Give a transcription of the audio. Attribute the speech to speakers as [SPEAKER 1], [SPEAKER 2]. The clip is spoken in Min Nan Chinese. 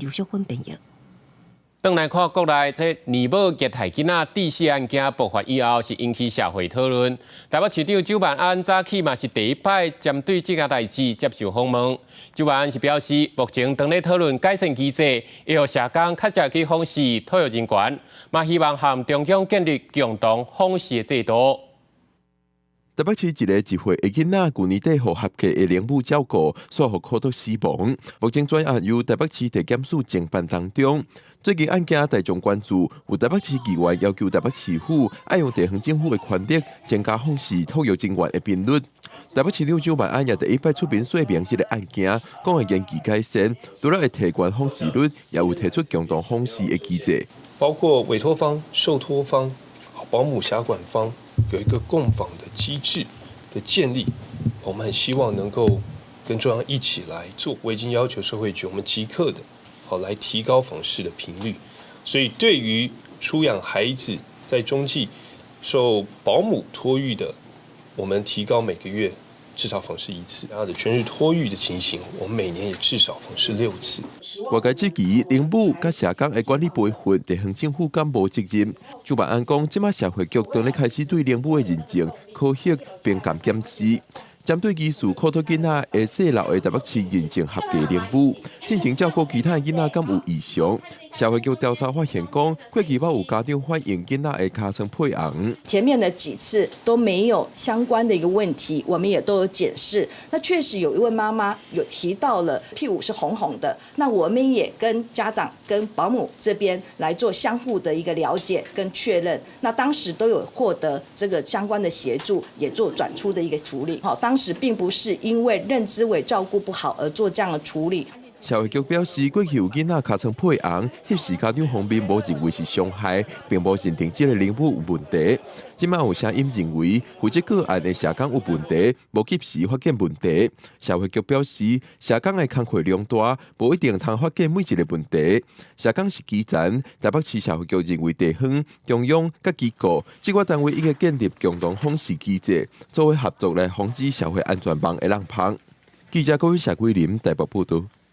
[SPEAKER 1] 劉淑芬編譯。
[SPEAKER 2] 轉來看國內，這乳母虐待囡仔致死案件爆發以後，是引起社會討論。台北市長蔣萬安早起嘛是第一擺針對這件代誌接受訪問。蔣萬安是表示，目前當咧討論改善機制，會予社工較濟去訪視托育人員，嘛希望和中央建立共同訪視的制度。
[SPEAKER 3] 台北市一个1歲的囡仔，舊年底予合契的奶母照顧，煞予苦毒死亡。目前專案由台北市地檢署偵辦當中。最近案件大眾關注，有台北市議員要求台北市府愛用地方政府的權力增加訪視托育人員的頻率。台北市長蔣萬安也第一擺出面說明這个案件，講會研究改善，除了會提懸訪視率，也有提出共同訪視的機制。
[SPEAKER 4] 包括委託方、受託方、保姆轄管方有一個共訪的機制的建立，我們很希望能夠跟中央一起來做。我已經要求社會局，我們即刻的好來提高訪視的頻率。所以對於出養孩子在中繼受保姆托育的，我們提高每個月至少訪視一次。然後的全日托育的情形，我們每年也至少訪視六次。
[SPEAKER 3] 外界質疑，奶母佮社工的管理培訓，地方政府敢無責任？蔣萬安講，這馬社會局當咧開始對奶母的認證、考核、評鑑檢視。針對疑似苦毒囡仔會洩漏的台北市認證合格奶母，進前照顧其他囡仔敢有異常？社會局調查發現，講過去捌有家長反映囡仔的尻川破紅。
[SPEAKER 5] 前面的幾次都沒有相關的一個問題，我們也都有檢視。那確實有一位媽媽有提到了屁股是紅紅的，那我們也跟家長跟保姆這邊來做相互的一個了解跟確認。那當時都有獲得這個相關的協助，也做轉出的一個處理。好，當時並不是因為認知為照顧不好而做這樣的處理。
[SPEAKER 3] 社會局表示，過去有囡仔尻川破紅，彼時家長方面無認為是傷害，並無認定這个奶母有問題。這馬有聲音認為負責個案的社工有問題，無及時發現問題。社會局表示，社工的工課量大，無一定通發現每一个問題。社工是基層，台北市社會局認為地方、中央佮機構這個單位應該建立共同訪視機制，做伙合作來防止社會安全網的漏縫。記者郭偉、謝桂林台北報道。